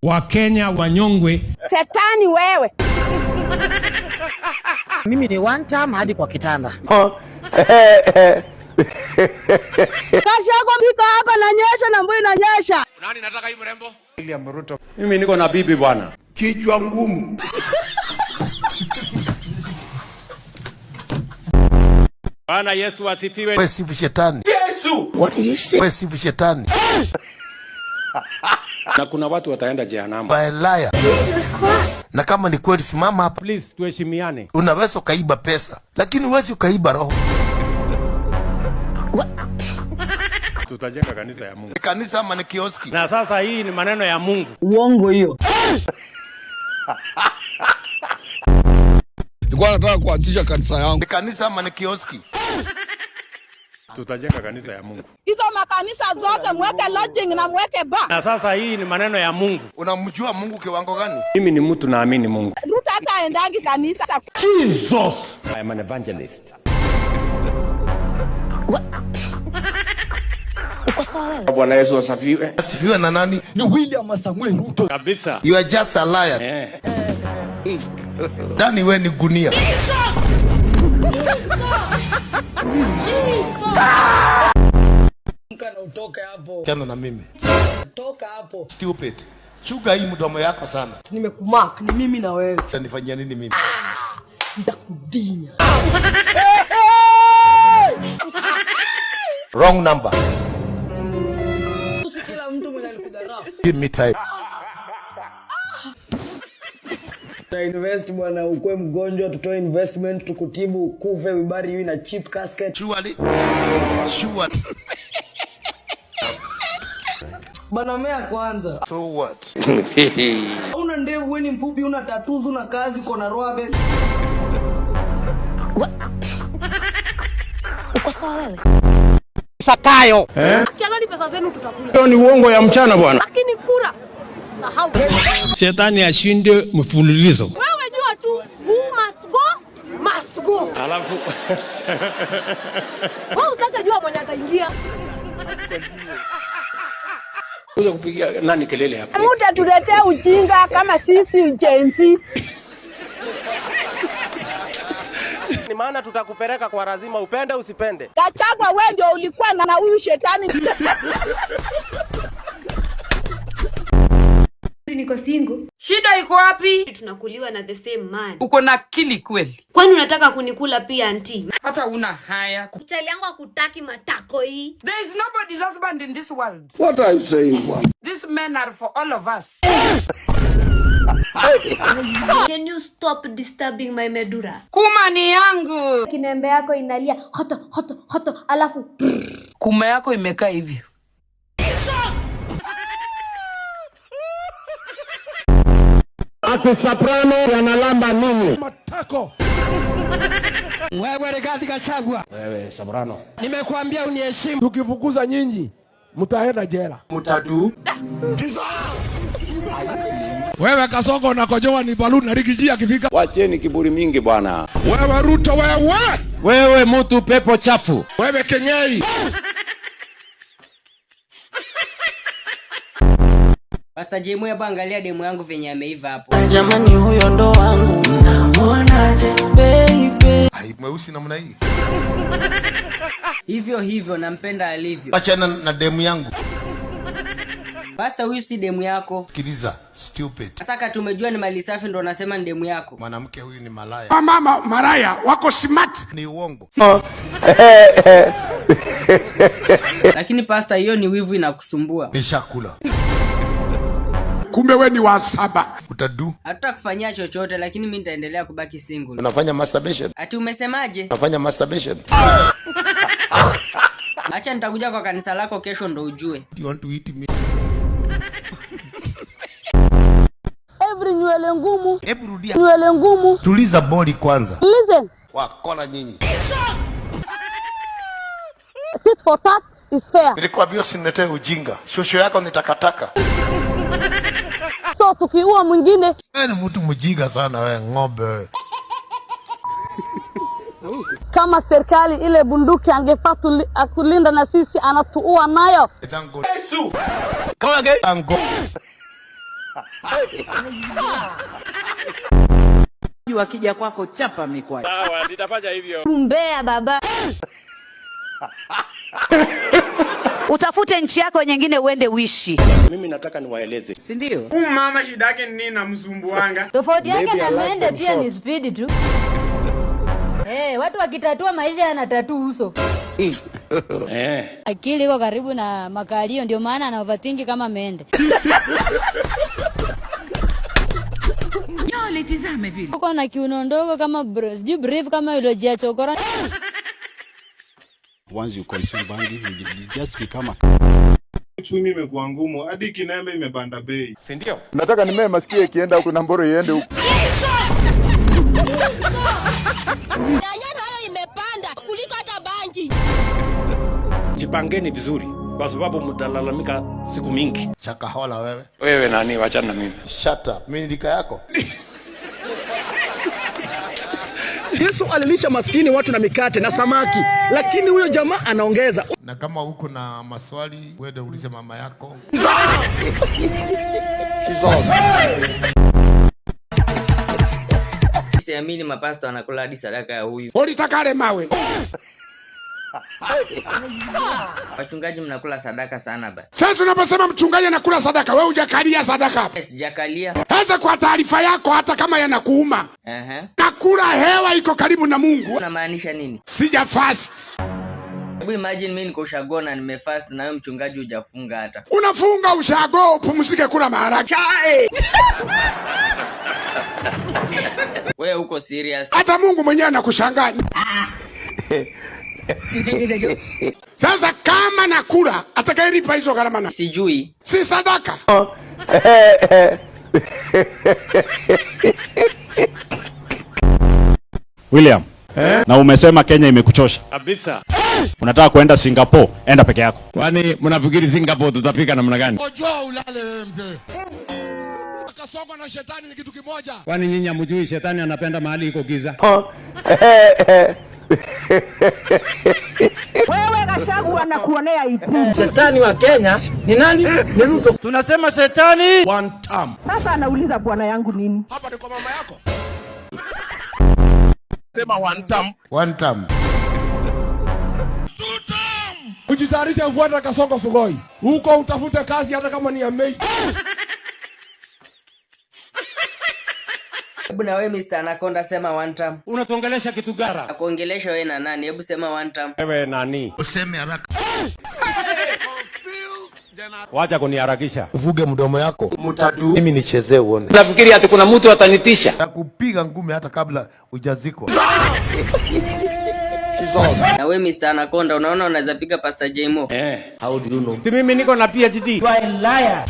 Wakenya wanyongwe. Shetani wewe. Mimi ni one time hadi kwa kitanda. Kashi yako iko hapa na nyesha na mvua inanyesha. Nani nataka hii mrembo? William Ruto. Mimi niko na bibi bwana. Kichwa ngumu. Bwana Yesu asifiwe. Wewe sifu shetani. Yesu. What did you say? Wewe sifu shetani. Na kuna watu wataenda jehanamu. By liar. Na kama ni kweli simama hapa. Please tuheshimiane. Unaweza ukaiba pesa, lakini huwezi ukaiba roho. Tutajenga kanisa ya Mungu. Kanisa ama ni kioski? Na sasa hii ni maneno ya Mungu. Uongo hiyo. Nilikuwa nataka kuanzisha kanisa yangu. Ni kanisa ama ni kioski? Tutajenga kanisa ya Mungu. Hizo makanisa zote mweke lodging na mweke bar. Na sasa hii ni maneno ya Mungu. Unamjua Mungu kiwango gani? Mimi ni mtu naamini Mungu. Ruto hata aendangi kanisa. Jesus. I am an evangelist. Bwana Yesu asifiwe. Asifiwe na nani? Ni William Samuel Ruto. Kabisa. You are just a liar. Eh. Dani wewe ni gunia. Amka na utoke hapo. Chana na mimi. Toka hapo. Stupid. Chuga hii mdomo yako sana. Nimekumark ni mimi na wewe. Utanifanyia nini mimi? Nitakudinya. Wrong number. Si kila mtu mwenye alikudharau. Give me time. Ta invest bwana, ukue mgonjwa, tutoe investment tukutibu, ukufe, we bury you in a cheap casket. Surely. Surely. Bana mea kwanza. So what? Una ndevu, wewe ni mfupi, una tattoos, una kazi, uko na rwabe. Uko sawa wewe? Sakayo. Eh? Akianani pesa zenu tutakula. Hiyo ni uongo ya mchana bwana. Lakini kura sahau. Shetani ashinde mfululizo. Wewe jua tu who must go must go. Alafu Wewe usitake jua mwenye ataingia. kuja kupigia nani kelele hapa? Mtatuletea ujinga kama sisi Gen Z. Ni maana tutakupeleka kwa lazima, upende usipende. Gachagua, wewe ndio ulikuwa na huyu shetani. Niko single. Shida iko wapi? Tunakuliwa na the same man. Uko na akili kweli? Kwani unataka kunikula pia auntie? Hata una haya. Chali yangu hakutaki matako hii. There is nobody's husband in this world. What are you saying bwana? These men are for all of us. Can you stop disturbing my medura? Kuma ni yangu. Kinembe yako inalia hoto hoto hoto alafu Kuma yako imekaa hivyo. Ati soprano analamba nini? Matako. Wewe Rigathi Gachagua. Wewe Soprano. Nimekuambia uniheshimu. Tukifukuza nyinyi mtaenda jela. Mutadu. Wewe Kasongo unakojoa ni baluni na Rigiji akifika. Wacheni kiburi mingi bwana. Wewe Ruto wewe. Wewe mtu pepo chafu. Wewe Kenyei. Pastor Jemu, hebu angalia demu yangu venye ameiva hapo. Jamani, huyo ndo wangu. Namuonaje baby? Ai, mweusi namna hii. Hivyo hivyo nampenda alivyo. Achana na demu yangu. Pastor, huyu si demu yako. Sikiliza, stupid. Sasa tumejua ni mali safi ndo unasema ni demu yako. Mwanamke huyu ni malaya. Mama maraya wako smart. Ni uongo. Lakini pastor, hiyo ni wivu inakusumbua. Nishakula. Kumbe we ni wa saba. Utadu. Hatutakufanyia chochote, lakini mimi nitaendelea kubaki single. Unafanya masturbation. Ati umesemaje? Unafanya masturbation. Acha nitakuja kwa kanisa lako kesho ndo ujue. You want to eat me? Every nywele ngumu, Hebu rudia. nywele ngumu. Tuliza boli kwanza. Listen, Wakola nyinyi. tit for tat is fair. Nilikwambia usiniletee ujinga. Shosho yako ni takataka. So tukiua mwingine Wewe ni mtu mjinga sana wewe, ng'ombe wewe. kama serikali ile bunduki angefaa kulinda na sisi anatuua nayo. Thank God. Yesu. Come again. Thank God. Wakija kwako chapa mikwaju. Sawa, nitafanya hivyo. Mbea baba. Utafute nchi yako nyingine uende uishi. Mimi nataka niwaeleze. Si ndio? Huyu mama shida yake ni nini namsumbuanga? Tofauti yake na mende pia ni spidi tu. Watu wakitatua maisha yanatatua uso. Akili iko karibu na makalio, ndio maana ana overthink kama mende. Nyole tizame vile. Uko na kiuno ndogo kama sijui brief kama ilojia chokora. Once you consume bangi, you just become a Uchumi imekuwa ngumu hadi kinembe imepanda bei. Si ndio? Nataka nimee masikio ikienda huku na mboro iende huku. Nyanya nayo imepanda kuliko hata bangi. Jipangeni vizuri kwa sababu mtalalamika siku mingi. Chakahola wewe. Wewe nani, wachana na mimi. Shut up. Mimi ndika yako. Yesu alilisha maskini watu na mikate na samaki, lakini huyo jamaa anaongeza. Na kama uko na maswali, wewe ulize mama yako. Siamini mapasto anakula hadi sadaka ya huyu. Ulitakale mawe. Wachungaji mnakula sadaka sana ba. Sasa unaposema mchungaji anakula sadaka, wewe hujakalia sadaka hapa. Sijakalia. Sasa kwa taarifa yako, hata kama yanakuuma, nakula hewa iko karibu na Mungu. Unamaanisha nini? Sija fast. Hebu imagine mimi niko ushago na nimefast na wewe mchungaji hujafunga hata. Unafunga ushago upumzike kula maharage. Wewe uko serious? Hata Mungu mwenyewe anakushangaa. Sasa kama nakula, atakayelipa hizo gharama na sijui. Si sadaka. William. Na umesema Kenya imekuchosha. Kabisa. Unataka kuenda Singapore, enda peke yako. Kwani mnafikiri Singapore tutapika namna gani? Ojoa ulale wewe mzee. Kasongo na shetani ni kitu kimoja. Kwani nyinyi hamjui shetani anapenda mahali iko giza? Wewe Gachagua nakuonea iti. Shetani wa Kenya ni nani? Ni Ruto. Tunasema shetani one time. Sasa anauliza bwana yangu nini? Hapa ni kwa mama yako. Sema one time. One time. Ujitayarishe ufuate Kasongo Sugoi. Huko utafute kazi hata kama ni ya maid. Hebu na wewe Mr. Anaconda sema one time. Unatuongelesha kitu gara. Nakuongelesha wewe na nani? Hebu sema one time. Wewe nani? Useme haraka. Wacha kuniharakisha. Uvuge mdomo yako. Mimi nichezee uone. Nafikiri ati kuna mtu atanitisha. Nakupiga ngumi hata kabla hujazikwa. Na wewe Mr. Anaconda unaona unaweza piga Pastor J Mo? How do you know? Si mimi niko na PhD. You are a liar.